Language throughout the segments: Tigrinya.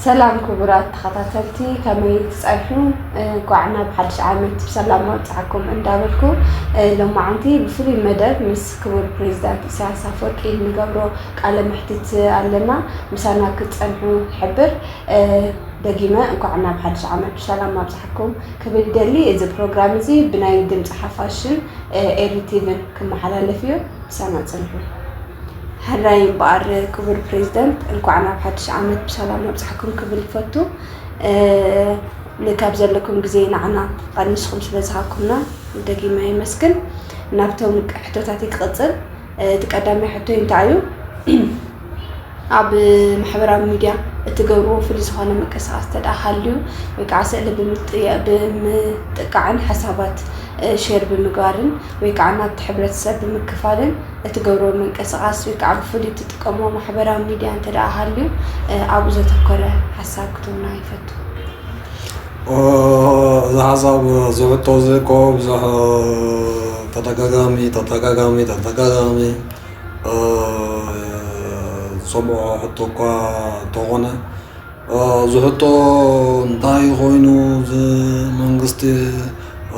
ሰላም ክቡራት ተኸታተልቲ፣ ከመይ ትጸንሑ? እንኳዕ ናብ ሓድሽ ዓመት ብሰላም ኣብጽሓኩም እንዳበልኩ፣ ሎማዓንቲ ብፍሉይ መደብ ምስ ክቡር ፕሬዚዳንት ኢሳያስ ኣፈወርቂ ንገብሮ ቃለ መሕትት ኣለና። ምሳና ክትጸንሑ ይሕብር። ደጊመ እንኳዕ ናብ ሓድሽ ዓመት ብሰላም ኣብጽሓኩም ክብል ደሊ። እዚ ፕሮግራም እዚ ብናይ ድምፂ ሓፋሽን ኤሪ ቲቪን ክመሓላለፍ እዩ። ምሳና ጽንሑ። ሕራይ እምበኣር ክቡር ፕሬዚደንት፣ እንኳዕ ናብ ሓድሽ ዓመት ብሰላም ኣብጽሓኩም ክብል ይፈቱ። እ፣ ንካብ ዘለኩም ግዜ ንዓና ቀንስኩም ስለ ዝሃብኩምና ደጊመ የመስግን። ናብቶም ሕቶታተይ ክቕጽል፣ እ፣ እቲ ቀዳማይ ሕቶይ እንታይ እዩ? ኣብ ማሕበራዊ ሚድያ እትገብርዎ ፍሉይ ዝኾነ ምንቅስቓስ እንተ ደኣ ሃልዩ፣ ወይ ከዓ ስእሊ ብምጥ-፣ ብምጥቃዕን ሓሳባት፣ እ፣ ሼር ብምግባርን ወይ ከዓ ናብቲ ሕብረተሰብ ብምክፋልን እትገብርዎ ምንቅስቓስ ወይ ከዓ ብፍሉይ እትጥቀምዎ ማሕበራዊ ሚድያ እንተ ደኣ ሃልዩ፣ እ፣ ኣብኡ ዘተኮረ ሓሳብ ክትህቡና ይፈቱ። ኦ፣ እዚ ሓሳብ፣ እዚ ሕቶ እዚ እኮ ብዙሕ ተደጋጋሚ፣ ተደጋጋሚ፣ ተደጋጋሚ፣ እ፣ ዝሰምዖ ሕቶ እኳ እንተኾነ፣ እ፣ እዚ ሕቶ እንታይ ኮይኑ፣ እዚ መንግስቲ፣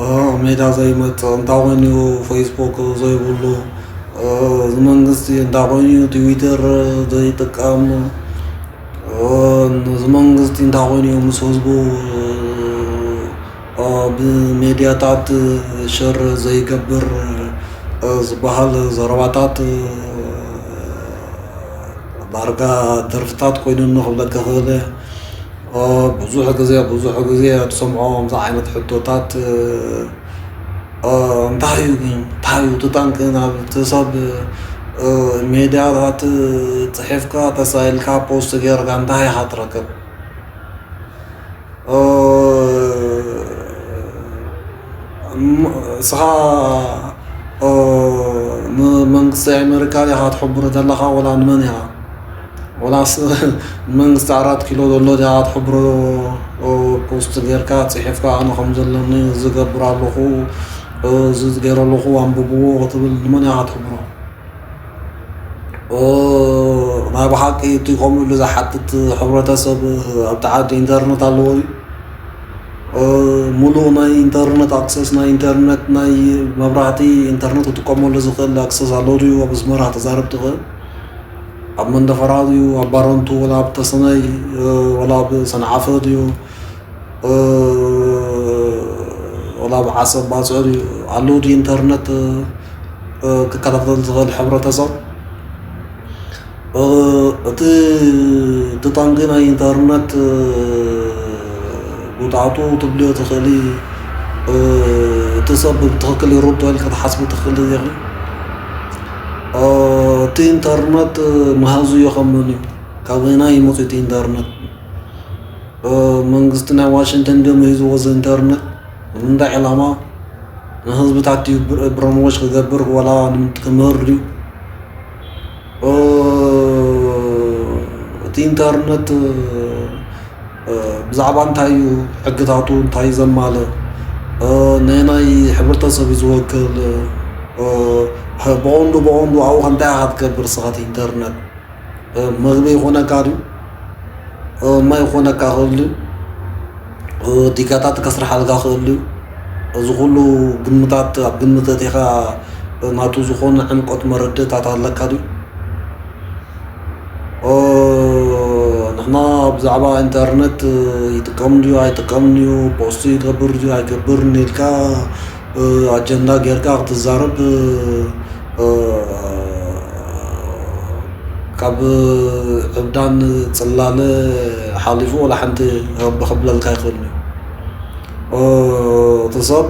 እ፣ ሜዳ ዘይመጽእ፣ እንታይ ኮይኑ ፌስቡክ ዘይብሉ፣ እ፣ እዚ መንግስቲ እንታይ ኮይኑ ትዊተር ዘይጥቀም፣ እ፣ እዚ መንግስቲ እንታይ ኮይኑ ምስ ህዝቡ፣ እ፣ ብሜድያታት ሸር ዘይገብር፣ እ፣ ዝበሃል ዘረባታት፣ እ፣ ዳርጋ ተርፍታት ኮይኑኒ ክብለካ እኽእል እየ። እ፣ ብዙሕ ግዜ፣ ብዙሕ ግዜ ትሰምዖ ከምዚ ዓይነት ሕቶታት፣ እ፣ እ፣ እንታይ እዩ ግን? እንታይ እዩ እቲ ጠንቂ? ናብ እቲ ሰብ፣ እ፣ ሜድያታት ጽሒፍካ፣ ተሳኢልካ፣ ፖስት ጌርካ እንታይ ኢኻ ትረክብ? እ፣ እም-፣ እስኻ፣ እ፣ ንመንግስቲ ኣሜሪካ ዲኻ ትሕብሮ ዘለኻ ወላ ንመን ኢኻ? ወላስ ንመንግስቲ ኣራት ኪሎ ዘሎ ዲኻ ትሕብሮ? እ፣ ፖስት ጌርካ ጽሒፍካ ኣነ ከም ዘለኒ ዝገብር ኣለኹ፣ እ፣ እዚ ገይረ ኣለኹ ኣንብብዎ ክትብል ንመን ኢኻ ትሕብሮ? እ፣ ናይ ብሓቂ እቲ ከምኡ ኢሉ ዝሓትት ሕብረተሰብ ኣብቲ ዓዲ ኢንተርነት ኣለዎ ድዩ? እ፣ ሙሉእ ናይ ኢንተርነት ኣክሰስ፣ ናይ ኢንተርነት፣ ናይ መብራህቲ ኢንተርነት ክጥቀመሉ ዝኽእል ኣክሰስ ኣለዎ ድዩ? ኣብ ኣስመራ ክትዛረብ ትኽእል? ኣብ መንደፈራ ድዩ? ኣብ ባረንቱ ወላ ኣብ ተሰነይ፣ እ፣ ወላ ኣብ ሰንዓፈ ድዩ? እ፣ ወላ ኣብ ዓሰብ ባጽዕ ድዩ? ኣሎ ድዩ ኢንተርነት፣ እ፣ ክከታተል ዝኽእል ሕብረተሰብ? እ፣ እቲ፣ እቲ ጠንቂ ናይ ኢንተርነት፣ እ፣ ጉድኣቱ ትብልዮ ትኽእሊ፣ እ፣ እቲ ሰብ ብትኽክል ይርድኦ ኢልካ ትሓስቢ ትኽእሊ ዲኺ? እ፣ እቲ ኢንተርነት፣ እ፣ መሃዙ እዩ ከም መን እዩ? ካበየናይ እዩ መፂኡ እቲ ኢንተርነት? እ፣ መንግስቲ ናይ ዋሽንግተን ድዮም ሂዝዎ እዚ ኢንተርነት? ንምንታይ ዕላማ? ንህዝብታት ድዩ ብር-፣ ብረምዎች ክገብር ዋላ ንምንት-፣ ክምህር ድዩ? እ፣ እቲ ኢንተርነት፣ እ፣ ብዛዕባ እንታይ እዩ ሕግታቱ፣ እንታይ እዩ ዘማልእ? እ፣ ነናይ ሕብረተሰብ እዩ ዝወክል? እ፣ ብቐንዱ፣ ብቐንዱ ኣብኡ እንታይ ኢኻ ትገብር ንስኻ እቲ ኢንተርነት? እ፣ መግቢ ይኾነካ ድዩ? እ፣ ማይ ይኾነካ ክእል ድዩ? እ፣ ዲጋታት ከስርሓልካ ክእል ድዩ? እዚ ኩሉ ግምታት ኣብ ግምት ኣእቲኻ ናቱ ዝኾነ ዕምቆት መረዳእታት ኣለካ ድዩ? እ፣ ንሕና ብዛዕባ ኢንተርነት፣ እ፣ ይጥቀም ድዩ ኣይጥቀም ድዩ፣ ፖስት ይገብር ድዩ ኣይገብርን ኢልካ፣ እ፣ ኣጀንዳ ጌርካ ክትዛረብ፣ እ፣ ካብ ዕብዳን ጽላለ ሓሊፉ ወላ ሓንቲ ረቢ ክብለልካ ኣይክእልን እዩ። እ፣ እቲ ሰብ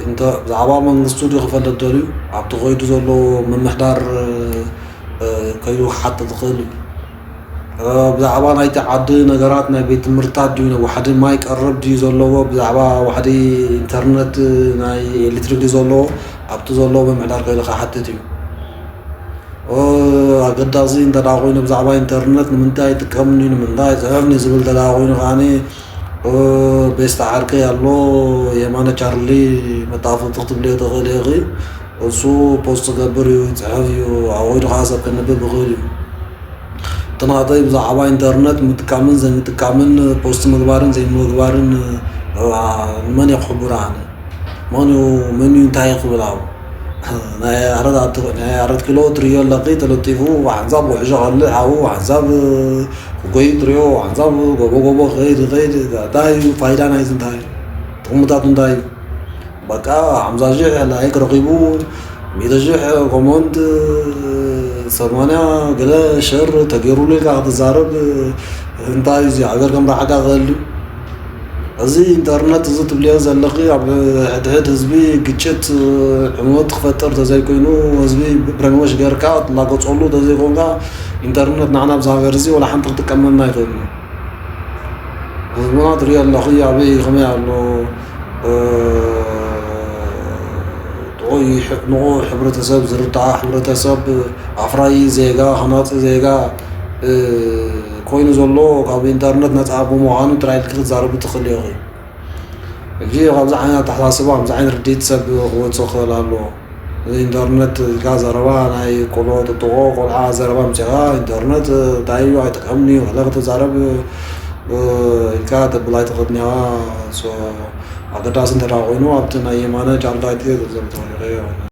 እንተ ብዛዕባ መንግስቱ ድዩ ክፈልጥ ደልዩ፣ ኣብቲ ከይዱ ዘሎ ምምሕዳር፣ እ፣ ከይዱ ክሓትት ይኽእል እዩ። እ፣ ብዛዕባ ናይቲ ዓዲ ነገራት፣ ናይ ቤት ትምህርትታት ድዩ፣ ናይ ዋሕዲ ማይ ቀረብ ድዩ ዘለዎ፣ ብዛዕባ ዋሕዲ ኢንተርነት፣ ናይ ኤሌክትሪክ ድዩ ዘለዎ፣ ኣብቲ ዘለዎ ምምሕዳር ከይዱ ክሓትት እዩ። እ፣ ኣገዳሲ እንተ ደኣ ኮይኑ ብዛዕባ ኢንተርነት ንምንታይ ይጥቀምኒ፣ ንምንታይ ይጽሕፍኒ ዝብል እንተ ደኣ ኮይኑ ከኣኒ፣ እ፣ ቤስት ዓርከይ ኣሎ፣ የማነ ቻርሊ፣ መጣፍእቲ ክትብልዮ ትኽእሊ ኢኺ። እሱ ፖስት ክገብር እዩ፣ ይጽሕፍ እዩ፣ ኣብኡ ኢሉ ከኣ ሰብ ከንብብ ይኽእል እዩ። እቲ ናተይ ብዛዕባ ኢንተርነት ምጥቃምን ዘይምጥቃምን፣ ፖስት ምግባርን ዘይምግባርን፣ እ፣ ንመን እየ ክሕብሮ ኣነ? መን እዩ፣ መን እዩ እንታይ ክብል ኣብኡ? ናይ ኣራት ኣት-፣ ናይ ኣራት ኪሎ ትርእዮ ኣለኺ ተለጢፉ፣ ሓንሳብ ውሕሾ ከልዕ ኣብኡ፣ ሓንሳብ፣ እ፣ ክጎይ ትርእዮ፣ ሓንሳብ ጎቦ ጎቦ ክኸይድ ይኸይድ። እንታይ እዩ ፋይዳ ናይዚ? እንታይ እዩ ጥቕምታቱ? እንታይ እዩ? በቃ ሓምሳ ሺሕ ላይክ ረኺቡ፣ ሚእቲ ሺሕ ኮመንት፣ ሰማንያ ገለ ሸር ተገይሩሉ ኢልካ ክትዛረብ እንታይ እዩ? እዚ ሃገር ከም ረሓካ ክህሉ? እዚ ኢንተርነት እዚ ትብልዮ ዘለኺ ኣብ ሕድሕድ ህዝቢ ግጭት፣ ዕንወት ክፈጥር ተዘይኮይኑ፣ ህዝቢ ብረንወሽ ገርካ ትላገጸሉ ተዘይኮንካ፣ ኢንተርነት ንዓና ኣብዚ ሃገር እዚ ወላ ሓንቲ ክጥቀመልና ኣይክእልን እዩ። ህዝብና ትሪኦ ኣለኺ፣ ኣበይ ከመይ ኣሎ? እ፣ ጥዑይ ሕ-፣ ንቑሕ ሕብረተሰብ፣ ዝርዳእ ሕብረተሰብ፣ ኣፍራዪ ዜጋ፣ ሃናጺ ዜጋ፣ እ፣ ኮይኑ ዘሎ ካብ ኢንተርነት ነጻ ብምዃኑ ጥራይ ኢልኪ ክትዛረቢ ትኽእሊ ኢኺ። ሕጂ ካብዚ ዓይነት ኣተሓሳስባ፣ ከምዚ ዓይነት ርድኢት ሰብ ክወጽእ ክኽእል ኣለዎ። እዚ ኢንተርነት ኢልካ ዘረባ ናይ ቆልዑ ጥጥቖ ቆልዓ ዘረባ ኣምጺኻ ኢንተርነት እንታይ እዩ ኣይጠቀምን እዩ ገለ ክትዛረብ፣ እ፣ ኢልካ ተብል ኣይትኽእልን ኢኻ። ሶ፣ ኣገዳሲ እንተ ደኣ ኮይኑ ኣብቲ ናይ የማነ ቻነል ኣይትዘርብ ተኽእል ኢኻ።